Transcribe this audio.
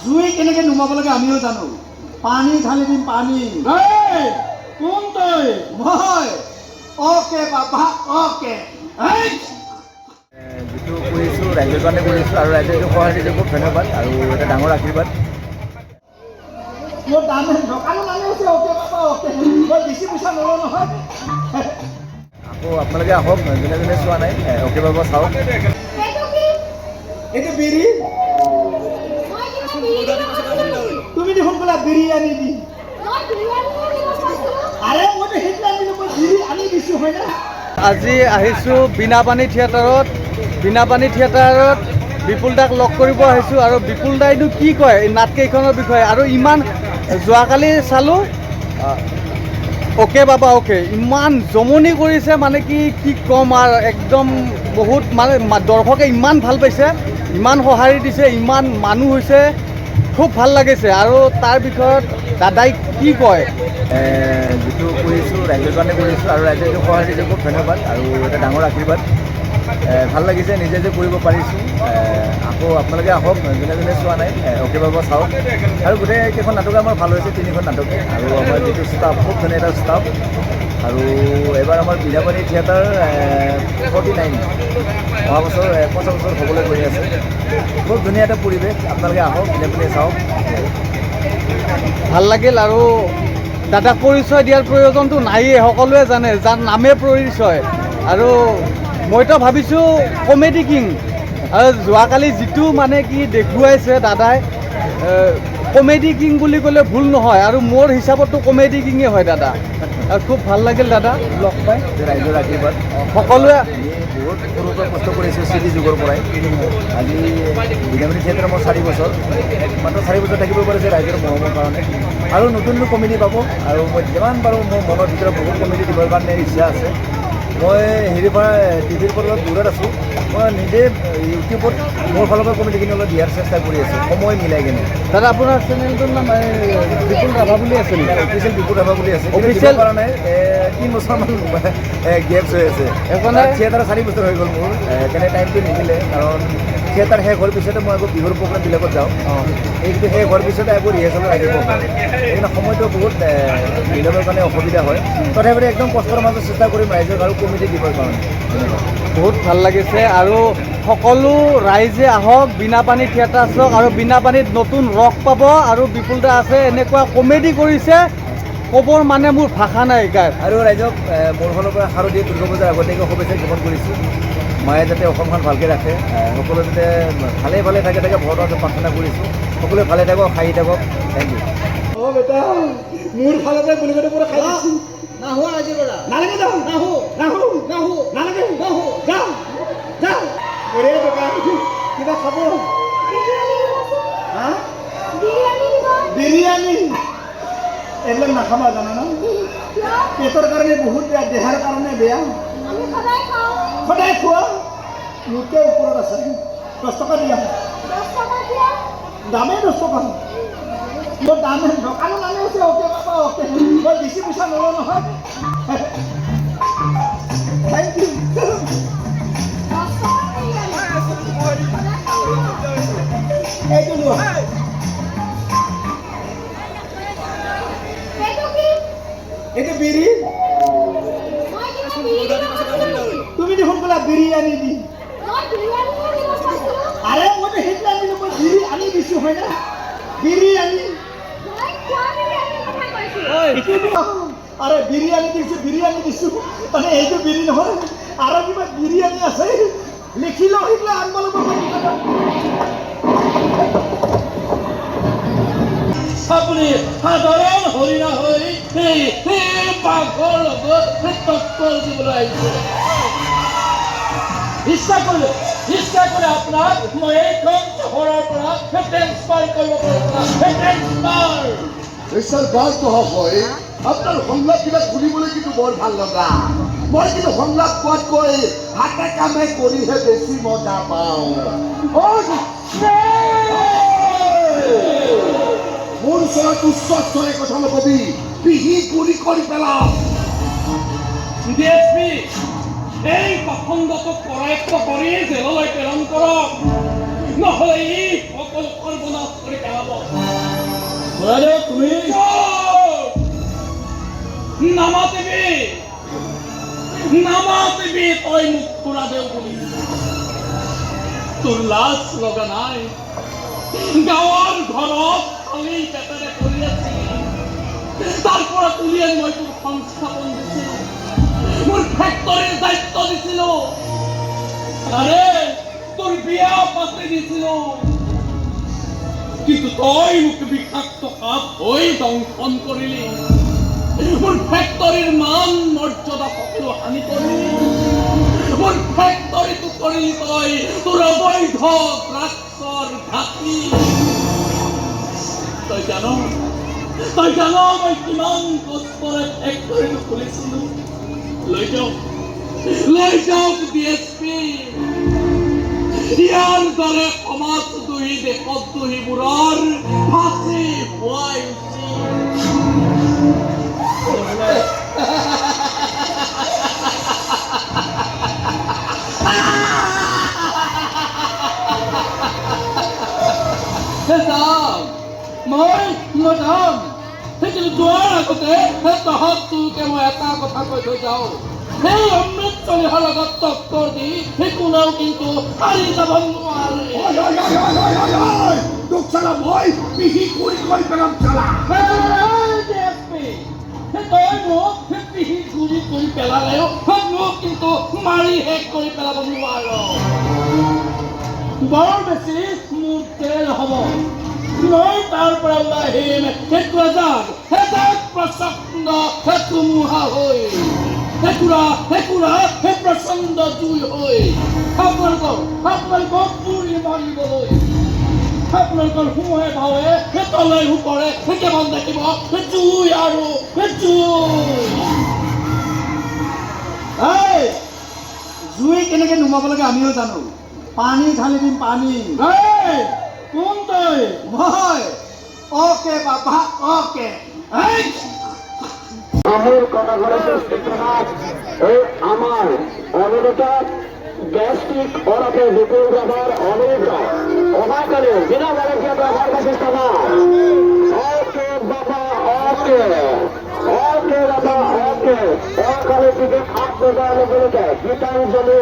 জুই কেনেকে নুমাব লাগে আমিও জানো। পানী ঢালি দিম, পানী। এই, কোন তই? মই অ'কে বাবা, অ'কে। এই! যিটো কৰিছোঁ, ৰাইজৰ কাৰণে কৰিছোঁ আৰু ৰাইজে এইটো সহায় দিছে, খুব ধন্যবাদ আৰু এটা ডাঙৰ আশীৰ্বাদ। মোৰ দাম দোকানো মানুহ আছে। অ'কে বাবা, অ'কে। মই বেছি পইচা নলওঁ নহয়। আকৌ আপোনালোকে আহক, যোনে যোনে চোৱা নাই, অ'কে বাবা চাওক। এইটো কি? এইটো বিৰি। মই কিবা বিৰি দিব কৈছিলো? তুমি দেখোন ক'লা বিৰিয়ানী দি। মই বিৰিয়ানীহে দিব কৈছিলো। আৰে, মইতো সেইটো আনিলো, মই বিৰি আনি দিছোঁ, হয় না? আজি আহিছোঁ বীণাপাণি থিয়েটাৰত। বীণাপাণি থিয়েটাৰত বিপুল দাক লগ কৰিব আহিছোঁ আৰু বিপুল দাইনো কি কয় এই নাটকেইখনৰ বিষয়ে। আৰু ইমান যোৱাকালি চালোঁ অ'কে বাবা অ'কে, ইমান জমনি কৰিছে, মানে কি কি ক'ম আৰু, একদম বহুত মানে দৰ্শকে ইমান ভাল পাইছে, ইমান সঁহাৰি দিছে, ইমান মানুহ হৈছে, খুব ভাল লাগিছে। আৰু তাৰ বিষয়ত দাদাই কি কয়? যিটো কৰিছোঁ, ৰাইজৰ কাৰণে কৰিছোঁ আৰু ৰাইজে এইটো সহায় দিছে, খুব ধন্যবাদ আৰু এটা ডাঙৰ আশীৰ্বাদ। ভাল লাগিছে নিজে যে কৰিব পাৰিছোঁ। আকৌ আপোনালোকে আহক, যোনে যোনে চোৱা নাই, অ'কে বাবা চাওক। আৰু গোটেই কেইখন নাটক আমাৰ ভাল হৈছে, তিনিখন নাটকে। আৰু আমাৰ যিটো ষ্টাফ, খুব ধুনীয়া এটা ষ্টাফ। আৰু এইবাৰ আমাৰ বীণাপাণি থিয়েটাৰ 49, অহা বছৰ 50 বছৰ হ'বলৈ গৈ আছে। খুব ধুনীয়া এটা পৰিৱেশ। আপোনালোকে আহক, বীণাপাণি চাওক। ভাল লাগিল। আৰু দাদাক পৰিচয় দিয়াৰ প্ৰয়োজনটো নায়েই, সকলোৱে জানে, যাৰ নামে পৰিচয়। আৰু মইতো ভাবিছোঁ কমেডি কিং। আৰু যোৱাকালি যিটো মানে কি দেখুৱাইছে দাদাই, কমেডি কিং বুলি ক'লে ভুল নহয়। আৰু মোৰ হিচাপততো কমেডি কিঙে হয় দাদা। আৰু খুব ভাল লাগিল দাদা লগ পাই। ৰাইজৰ আশীৰ্বাদ। সকলোৱে আমি বহুত সৰুৰ পৰা কষ্ট কৰিছোঁ, চিডি যুগৰ পৰাই। আজি বীণাপাণি থিয়েটাৰ মোৰ 4 বছৰ, মাত্ৰ 4 বছৰ থাকিব পাৰিছে ৰাইজৰ মৰমৰ কাৰণে। আৰু নতুন নতুন কমেডি পাব। আৰু মই যিমান পাৰোঁ, মোৰ মনৰ ভিতৰত বহুত কমেডি দিবৰ কাৰণে ইচ্ছা আছে। মই হেৰিৰ পৰা, টিভিৰ পৰা অলপ দূৰত আছোঁ। মই নিজে ইউটিউবত মোৰ ফালৰ পৰা কমেডিখিনি অলপ দিয়াৰ চেষ্টা কৰি আছোঁ, সময় মিলাই কিনে। দাদা, আপোনাৰ চেনেলটোৰ নাম এই বিপুল ৰাভা বুলি আছে নেকি? অফিচিয়েল বিপুল ৰাভা বুলি আছে, কিন্তু দিব Official? পৰা নাই। 3 বছৰমান গেপছ হৈ আছে। একো নাই। থিয়েটাৰ 4 বছৰ হৈ গ'ল মোৰ, সেইকাৰণে টাইমটো নিমিলে। কাৰণ থিয়েটাৰ শেষ হোৱাৰ পিছতে মই আকৌ বিহুৰ প্ৰগ্ৰামবিলাকত যাওঁ। এইটো শেষ হোৱাৰ পিছতে আকৌ ৰিহাৰ্চেলত লাগিব হয়। সেইকাৰণে সময়টো বহুত মিলাবৰ কাৰণে অসুবিধা হয়। তথাপিতো একদম কষ্টৰ মাজত চেষ্টা কৰিম ৰাইজক আৰু কমেডি দিবৰ কাৰণে। ধন্যবাদ। বহুত ভাল লাগিছে। আৰু সকলো ৰাইজে আহক, বীণাপাণি থিয়েটাৰ চাওক আৰু বীণাপাণিত নতুন ৰস পাব। আৰু বিপুল দা আছে, এনেকুৱা কমেডি কৰিছে, ক'বৰ মানে মোৰ ভাষা নাই গাত। আৰু ৰাইজক মোৰ ফালৰ পৰা শাৰদীয় দুৰ্গা পূজাৰ আগতীয়াকৈ শুভেচ্ছা জ্ঞাপন কৰিছোঁ। মায়ে যাতে অসমখন ভালকৈ ৰাখে, সকলো যাতে ভালে ভালে থাকে, তাকে ভগৱানৰ প্ৰাৰ্থনা কৰিছোঁ। সকলোৱে ভালে থাকক, হাঁহি থাকক। Thank U. অ' বেটা, মোৰ ফালৰ পৰা গুলি পুৰা খাই দিছোঁ। নাহো আজিৰ পৰা। নালাগে, যাওঁ। নাহো। নাহো। নাহো। নালাগে। নাহো। যা যা। বঢ়িয়া দোকান। কিবা খাব? বিৰিয়ানী দিবচোন। হা? বিৰিয়ানী দিব। বিৰিয়ানী এইবিলাক নাখাবা, জানা ন? কিয়? পেটৰ কাৰণে বহুত বেয়া, দেহাৰ কাৰণে বেয়া। আমি সদায় খাওঁ। সদায় খোৱা? মোতকৈ ওপৰত আছে। 10 টকা দিয়া। 10 টকা কিয়? দামেই 10 টকা। মোৰ দাম দোকানো মানুহ আছে। অ'কে বাবা, অ'কে। মই বেছি পইচা নলওঁ নহয়। Thank U. 10 টকা বিৰিয়ানী সদায় খাওঁ ন? এইটো লোৱা। এইটো কি? এইটো বিৰি। মই কিবা বিৰি দিব কৈছিলো নেকি? তুমি দেখোন ক'লা বিৰিয়ানী দি। মই বিৰিয়ানীহে দিব কৈছিলো। আৰে, মইতো সেইটো আনিলো, মই বিৰি আনি দিছোঁ, হয় না? বিৰিয়ানী। মই খোৱা বিৰিয়ানীৰ কথা কৈছো। এইটোতো আৰে বিৰিয়ানী দিছোঁ, বিৰিয়ানী দিছোঁ মানে এইটো বিৰি নহয়, আৰু কিবা বিৰিয়ানী আছে। লিখি লওঁ, সেইবিলাক আনিব লাগিব মই দোকানত। আপুনি সাধাৰণ হৰিণা হৈ সেই বাঘৰ লগত টক্কৰ দিবলৈ আহিছে। ইচ্ছা কৰিলে আপোনাক মই এইখন চহৰৰ পৰা ট্ৰেন্সফাৰ কৰিব পাৰোঁ, ট্ৰেন্সফাৰ। মিষ্টাৰ বাঘ মহাশয়, আপোনাৰ সংলাপবিলাক শুনিবলৈ কিন্তু বৰ ভাল লগা। মই কিন্তু সংলাপ কোৱাতকৈ হাতে কামে কৰিহে বেছি মজা পাওঁ। মোৰ ওচৰত উচ্চ স্বৰে কথা নকবি, পিহি গুৰি কৰি পেলাম। ডিএছপি, এই পাখণ্ডটোক কৰায়ত্ব কৰি জেললৈ প্ৰেৰণ কৰক, নহ'লে ই সকলো সৰ্বনাশ। কৰি পেলাব। খুৰাদেউ, তুমি চুপ! নামাতিবি, নামাতিবি তই মোক খুৰাদেউ বুলি। তোৰ লাজ লগা নাই? গাঁৱৰ ঘৰত খালী পেটেৰে পৰি আছিলি। তাৰ পৰা তুলি আনি মই তোৰ সংস্থাপন দিছিলো, মোৰ ফেক্টৰীৰ দায়িত্ব দিছিলো, আৰে তোৰ বিয়া পাতি দিছিলো। কিন্তু তই মোক বিষাক্ত সাপ হৈ দংশন কৰিলি। মোৰ ফেক্টৰীৰ মান মৰ্যাদা সকলো হানি কৰিলি। মোৰ ফেক্টৰীটো কৰিলি তই তোৰ অবৈধ ড্ৰাগছৰ ঘাটি। তই জান, তই জান মই কিমান কষ্টৰে ফেক্টৰীটো খুলিছিলো? লৈ যাওক, লৈ যাওক ডিএছপি। ইয়াৰ দৰে সমাজদ্ৰোহী, দেশদ্ৰোহীবোৰৰ ফাঁচি হোৱাই উচিত। যাম মই, মই যাম। কিন্তু যোৱাৰ আগতে তহঁতকে মই এটা কথা কৈ থৈ যাওঁ। সেই অমৃত চলিহাৰ লগত টক্কৰ দি সেই কোনেও কিন্তু সাৰি যাব নোৱাৰে। তোক চালা মই পিহি গুৰি কৰি পেলাম চালা। তই মোক পিহি গুৰি কৰি পেলালেও মোক কিন্তু মাৰি শেষ কৰি পেলাব নোৱাৰ। বৰ বেছি মোৰ তেল হ'ব, মই তাৰ পৰা ওলাই আহিম সেইটো এজাক এজাক প্ৰচণ্ড ধুমুহা হৈ, একুৰা একুৰা সেই প্ৰচণ্ড জুই হৈ আপোনালোকক পুৰি মাৰিবলৈ। আপোনালোকৰ সোঁৱে বাৱে, সেই তলে ওপৰে কেৱল দেখিব জুই আৰু জুই। এই জুই কেনেকে নুমাব লাগে আমিও জানো। পানী ঢালি দিম, পানী। এই, কোন তই? মই অ'কে বাবা, অ'কে। এই! আমের কনফারেন্স ও আমার অভিনেতা গ্যাস্ট্রিক ওরফে বিপুল রাভার অভিনেতা অবাকালে বিনা ভলেন্টিয়ার আমার কাছে ওকে বাবা, ওকে, ওকে বাবা, ওকে। অকালে থেকে 8 অভিনেতা গীতাঞ্জলি